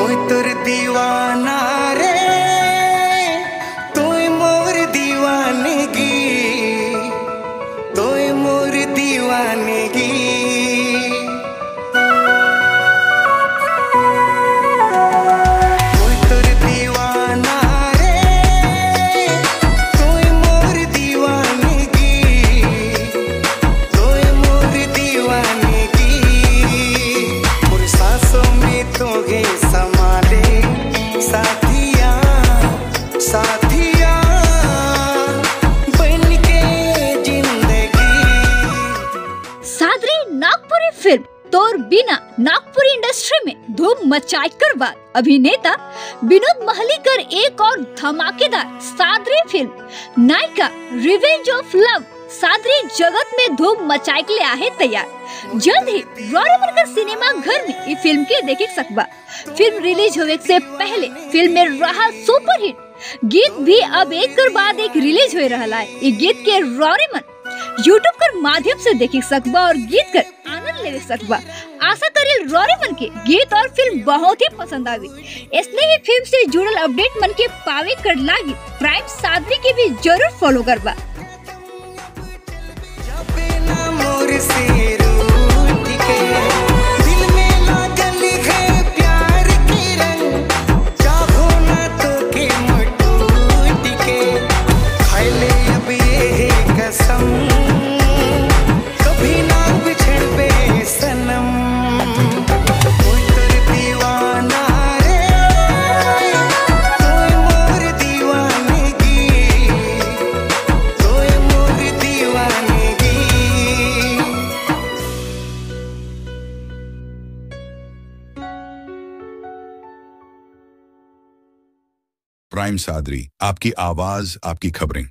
मोय तोर दीवाना रे, तोय मोर दीवानगी, तोय मोर दीवानगी। नागपुरी फिल्म तोर बिना नागपुरी इंडस्ट्री में धूम मचाई कर बाद अभिनेता विनोद महलीकर एक और धमाकेदार सादरी फिल्म नायिका रिवेंज ऑफ लव सादरी जगत में धूम मचाए के लिए आहे तैयार। जल्द ही रॉरेमनकर सिनेमा घर में ये फिल्म के देख सकबा। फिल्म रिलीज होने से पहले फिल्म में रहा सुपरहिट गीत भी अब एक कर बाद एक रिलीज हो रहा है। ये गीत के रॉरेमन यूट्यूब कर माध्यम से देख सकबा और गीत कर आनंद ले सकबा। आशा करेल रॉरेमन के गीत और फिल्म बहुत ही पसंद आवे। इसलिए ही फिल्म से जुड़ल अपडेट मन के पावे कर लागी प्राइम सादरी के भी जरूर फॉलो करबा। प्राइम सादरी, आपकी आवाज, आपकी खबरें।